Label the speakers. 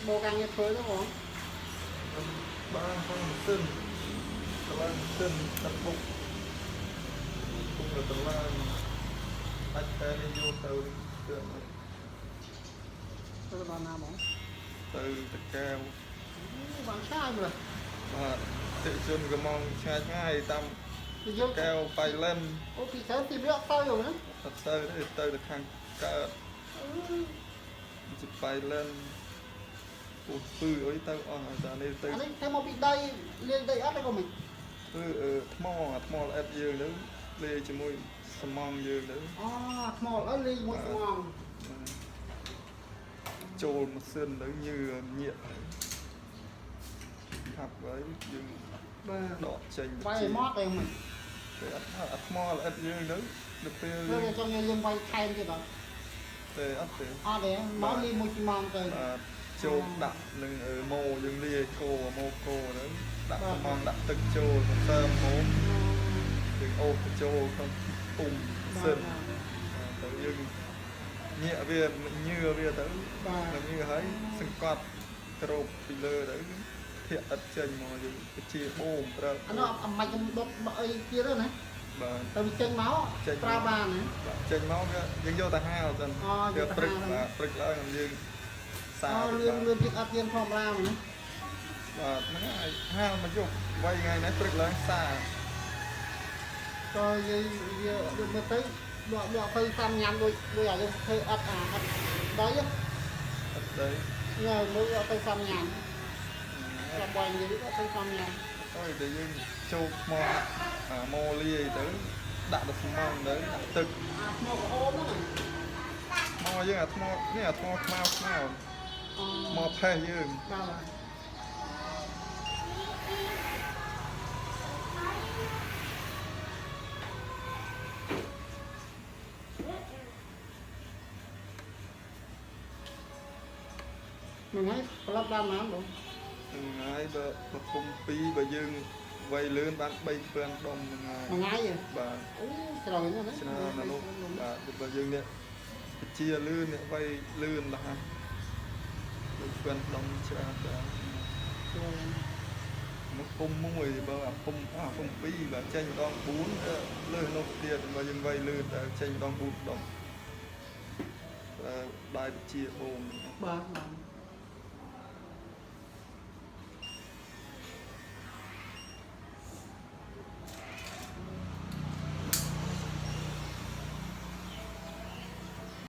Speaker 1: បូកការងារធ្វើទៅបង
Speaker 2: ខ្ញុំបានក្នុងម៉ាស៊ីនតម្លើងម៉ាស៊ីនទឹកបុកពុកទៅតម្លើងអាចតែនេះយកទៅទៅ
Speaker 1: ទៅដល់ណាបង
Speaker 2: ទៅតកែវ
Speaker 1: បានឆ្ងាយមើល
Speaker 2: បាទតិជនកំងឆ្ងាយឆ្ងាយតាម
Speaker 1: ទៅយក
Speaker 2: កែវបៃលិន
Speaker 1: អូពីច្រើនទីវាអត់ទៅណា
Speaker 2: អត់ទៅទេទៅទៅខាងកើតជាបៃលិនពូពឺអីទៅអស់ហើយតែនេះទៅ
Speaker 1: អានេះធ្វើមកពីដីលាយដីអត់ទេក៏មិន
Speaker 2: គឺថ្មអាថ្មល្អិតយើងទៅលាយជាមួយស្មងយើងទៅ
Speaker 1: អូថ្មល្អិតលាយមួយស្មង
Speaker 2: ចូលម៉ាស៊ីនទៅញើញាក់ហាប់ហើយយើង
Speaker 1: បាទ
Speaker 2: ដកចេញ
Speaker 1: វាយមកអីមិន
Speaker 2: ពេលអត់អាថ្មល្អិតយើងទៅដល់ពេល
Speaker 1: ព្រោះចង់យើងវាយថែមទៀតអត់
Speaker 2: ទេអត់ទេ
Speaker 1: អត់ទេមកលាយមួយស្មងទៅ
Speaker 2: បាទចូលដាក់នឹងម៉ូយើងលាយគោម៉ូគោទៅដាក់ស្មងដាក់ទឹកចូលទៅសើមម៉ូយើងអូសទៅចូលក្នុងពុំម៉ាស៊ីនទៅយើងញាក់វាញើវាទៅ
Speaker 1: បាទ
Speaker 2: ញើហើយសង្កត់ក្របពីលើទៅធាក់អត់ចេញមកយើងទៅជាបូមប្រើ
Speaker 1: អានោះអមិនខ្ញុំដុតអីទៀតណា
Speaker 2: បាទ
Speaker 1: ទៅវាចេញមកប្រើបានណា
Speaker 2: បាទចេញមកវាយើងយកទៅហាលសិន
Speaker 1: អូយក
Speaker 2: វាព្រឹក
Speaker 1: ទៅហាល
Speaker 2: បាទព្រឹកឡើងយើងសា
Speaker 1: អូលឿនលឿនជាងអត់ទៀនធម្មតាណា
Speaker 2: បាទហ្នឹងហើយហាលមកយកវៃថ្ងៃនេះព្រឹកឡើងសា
Speaker 1: ក៏យើងវាដូចមើលទៅដកដកទៅសាំញ៉ាំដូចដូចអាយើងធ្វើអត់អាអត់ដី
Speaker 2: អត់ដី
Speaker 1: ញ៉ាំមើលអត់ទៅសាំញ៉ាំចាំបាយនិយាយអត់ទៅសាំញ៉ាំ
Speaker 2: ហើយតែយើងចូលថ្មអាម៉ូលាយទៅដាក់ទៅស្មងទៅដាក់ទឹក
Speaker 1: អាថ្មក្រហមហ្នឹង
Speaker 2: ថ្មយើងអាថ្មនេះអាថ្មខ្មៅខ្មៅ
Speaker 1: អូ
Speaker 2: ថ្មផេះយើង
Speaker 1: បាទហ្នឹងហើយផលិតបានណាបង
Speaker 2: ហ្នឹងហើយបើបើគុំ2បើយើងវៃលឿនបាន3000ដុំហ្នឹងហើយ
Speaker 1: មួយថ្ងៃ
Speaker 2: បាទ
Speaker 1: អូច្រើនណាស់ណា
Speaker 2: ច្រើនណាស់លោកបាទបើយើងអ្នកបជាលឿនអ្នកវៃលឿនលះ3000ដុំច្រើនច្រើន
Speaker 1: ច្រើន
Speaker 2: មកពុំមួយបើអាពុំអាពុំ2បើចេញម្ដង4លើសនោះទៀតបើយើងវៃលឿនតែចេញម្ដង4ដុំប្រើបាយបជាបូម
Speaker 1: បាទបាទ